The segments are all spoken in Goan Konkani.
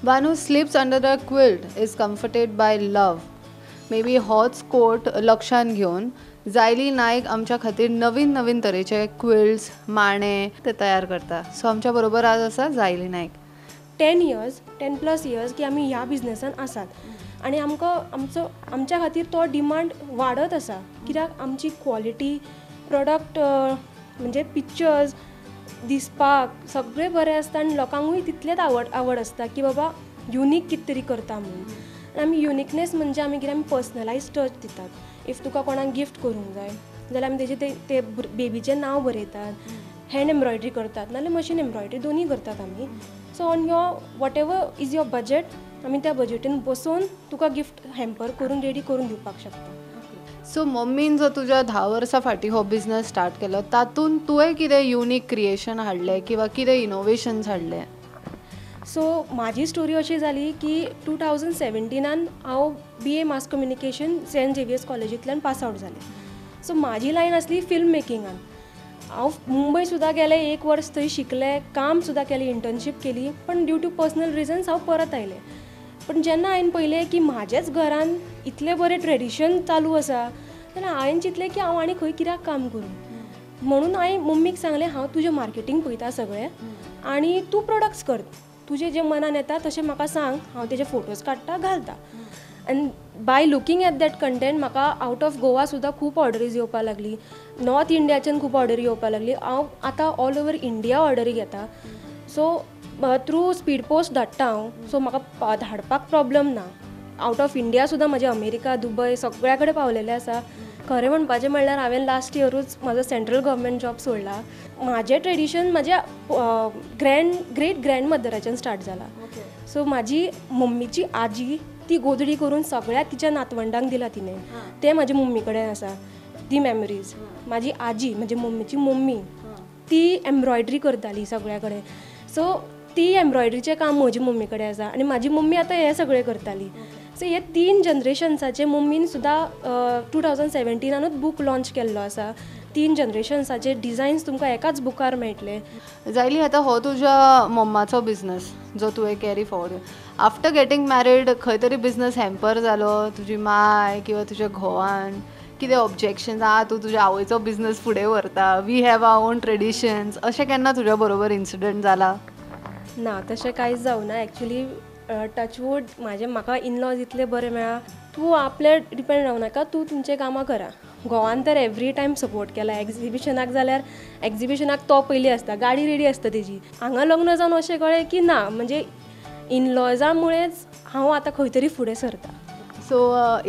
One who sleeps under the quilt is comforted by love. Maybe होच कोट लक्षांत घेवन जायली नायक आमच्या खातीर नवीन नवीन तरेचे क्विल्ट्स, माणे ते तयार करता. सो आमच्या बरोबर आज आसा जायली नायक. 10 years, 10+ years की आमी ह्या बिजनसान आसात आनी आमकां आमचो आमच्या खातीर तो डिमांड वाडत आसा, कित्याक आमची क्वॉलिटी प्रोडक्ट, म्हणजे पिक्चर्स दिसपाक सगळें बरें आसता आनी लोकांकूय तितलेंच आवड आसता की बाबा युनीक कितें तरी करता म्हणून. आनी आमी युनिकनेस म्हणजे आमी कितें, आमी पर्सनलायज टच दितात. If तुका कोणाक गिफ्ट करूंक जाय जाल्यार आमी तेजे ते बेबीचें नांव बरयतात, हँड एम्ब्रॉयडरी करतात नाल्यार मशीन एम्ब्रॉयडरी, दोनूय करतात आमी. So on your whatever is your budget, आमी त्या बजेटीन बसोवन तुका गिफ्ट हॅम्पर करून रेडी करून दिवपाक शकता. सो मम्मीन जो तुज्या 10 वर्सां फाटीं हो बिजनस स्टार्ट केलो, तातूंत तुवें कितें युनीक क्रिएशन हाडलें किंवा कितें इनोवेशन्स हाडलें? सो म्हाजी स्टोरी अशी जाली की 2017नान हांव BA mass communication Saint Xavier's कॉलेजींतल्यान pass out जालें. सो म्हाजी लायन आसली फिल्म मेकिंगान. हांव मुंबय सुद्दां गेलें, एक वर्स थंय शिकलें, काम सुद्दां केलें, इंटर्नशीप केली, पण ड्यू टू पर्सनल रिजन्स हांव परत आयलें. पण जेन्ना हांवें पळयलें की म्हाज्याच घरान इतलें बरें ट्रेडिशन चालू आसा, जाल्यार हांवें चिंतलें की हांव आनी खंय कित्याक काम करूं म्हणून हांवें मम्मीक सांगलें, हांव तुजें मार्केटींग पळयता सगळें आनी तूं प्रोडक्ट्स कर. तुजें जें मनान येता तशें म्हाका सांग, हांव तेजे फोटोज काडटा, घालता. And by looking at that content म्हाका आवट ऑफ गोवा सुद्दां खूब ऑर्डरीज येवपाक लागली, नॉर्थ इंडियाच्यान खूब ऑर्डरी येवपाक लागली. हांव आतां ऑल ओवर इंडिया ऑर्डरी घेता. सो थ्रू स्पीड पोस्ट धाडटा हांव, सो म्हाका धाडपाक प्रॉब्लम ना. आवट ऑफ इंडिया सुद्दां म्हजे अमेरिका, दुबय सगळ्या कडेन पावलेले आसा. खरें म्हणपाचें म्हणल्यार हांवें लास्ट इयरूच म्हाजो सेंट्रल गव्हर्मेंट जॉब सोडला. म्हाजें ट्रेडिशन म्हाज्या ग्रेट ग्रँड मदराच्यान स्टार्ट जाला. सो म्हाजी मम्मीची आजी ती गोदडी करून सगळ्या तिच्या नातवंडांक दिला तिणें, तें म्हाज्या मम्मी कडेन आसा ती मेमरीज. म्हाजी आजी, म्हणजे मम्मीची मम्मी, ती एम्ब्रॉयडरी करताली सगळ्या कडेन, सो ती एम्ब्रॉयडरीचें काम म्हजी मम्मी कडेन आसा आनी म्हाजी मम्मी आतां हें सगळें करताली. सो हे तीन जनरेशन्साचे मम्मीन सुद्दां 2017नानूच बूक लॉंच केल्लो आसा. तीन जनरेशन्साचे डिजायन्स तुमकां एकाच बुकार मेळटले. जायली, आतां हो तुज्या मम्माचो बिजनस जो तुवें carry forward, after getting married खंय तरी बिजनस हॅम्पर जालो? तुजी माय किंवा तुज्या घोवान कितें ऑब्जेक्शन, आ तूं तुज्या आवयचो बिजनस फुडें व्हरता, we have our own traditions, अशें केन्ना तुज्या बरोबर इन्सिडंट जाला? ना, तशें कांयच जावना. एक्चुली टचवूड, म्हाजे म्हाका इनलॉज इतले बरे मेळ्ळा. तूं आपल्यार डिपेंड रावनाका, तूं तुमचें कामां करा. घोवान तर एवरी टायम सपोर्ट केला. एग्जिबिशनाक जाल्यार एग्जिबिशनाक तो पयलीं आसता, गाडी रेडी आसता तेजी. हांगा लग्न जावन अशें कळ्ळें की ना, म्हणजे इनलॉजामुळेच हांव आतां खंय तरी फुडें सरता. सो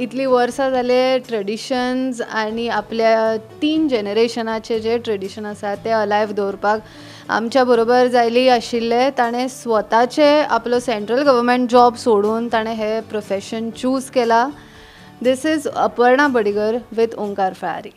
इतलीं वर्सां जाले ट्रेडिशन्स आनी आपल्या तीन जनरेशनाचे जे ट्रेडिशन आसा ते अलायव दवरपाक आमच्या बरोबर जायली आशिल्लें. ताणें स्वताचे आपलो सेंट्रल गव्हर्मेंट जॉब सोडून ताणें हें प्रोफेशन चूज केलां. This is Aparna Badigar with Omkar Fayari.